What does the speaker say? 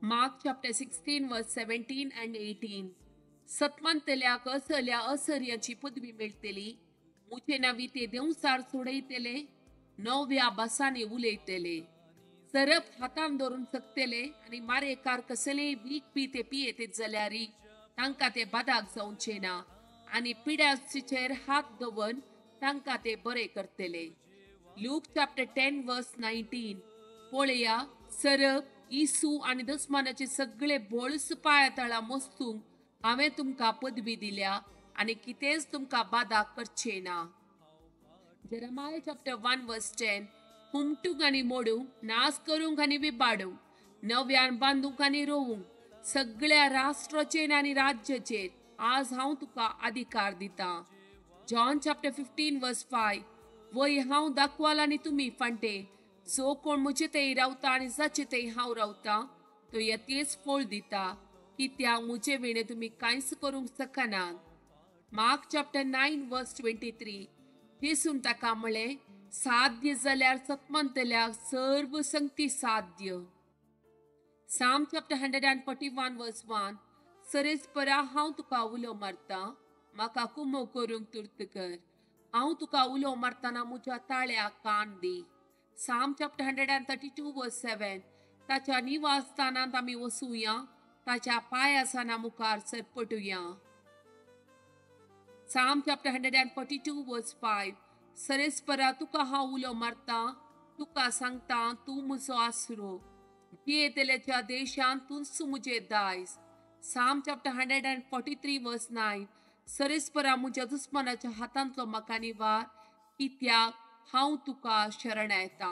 Mark chapter 16 verse 17 and 18. सतमंतल्याक असल्या असर्याची पदवी मेळटली, मुझे नवी ते देंवसार सोडयतले, नव्या भासांनी उलयतले, सरप हातान धरून शकतले आनी मारेकार कसलेय वीख बी ते पियेत जाल्यार तांकां ते बादाक जावचे ना आनी पिड्याचेर हात दवरून तांकां ते बरे करतले. Luke chapter 10 verse 19. पळया, सरप, इसू आनी दुस्मानाचे सगळे बोळस पांया तळा मोस्तूंक हांवें तुमकां पदवी दिल्या आनी कितेंच तुमकां बादा करचें ना. Jeremiah chapter 1 verse 10. हुमटूंक आनी मोडूंक, नाश करूंक आनी विबाडूंक, नव्यान बांदूंक आनी रोवूंक, सगळ्या राष्ट्राचेर आनी राज्याचेर आज हांव तुका अधिकार दितां. John chapter 15 verse 5. वय हांव दाखवाल आनी तुमी फांटे, जो कोण म्हजे थंय रावता आनी जाचे थंय हांव रावता तो येतेच फळ दिता, कित्याक म्हजे विणे तुमी कांयच करूंक शकनात. Mark chapter 9 verse 23. जेसून ताका म्हळें, साध्य जाल्यार सतमंतल्याक सर्व संगती साध्य. Psalm chapter 141 verse 1. सरेच परा हांव तुका उलो मारता, म्हाका कुमो करूंक तुर्त कर, हांव तुका उलो मारतना म्हज्या ताळ्याक कान दी. Psalm chapter 132 verse 7. ताच्या निवासस्थानांत आमी वसुया, ताच्या पांयासना मुखार सरपटुया. Psalm chapter 142 verse 5. सरेच परा तुका हांव उलो मारता, तुका सांगता तूं म्हजो आसरो, जियेतल्याच्या देशांत तूंच म्हजें दायज. Psalm chapter 143 verse 9. सरेच परा म्हज्या दुस्मानाच्या हातांतलो म्हाका निवार, कित्याक हांव तुका शरण येता.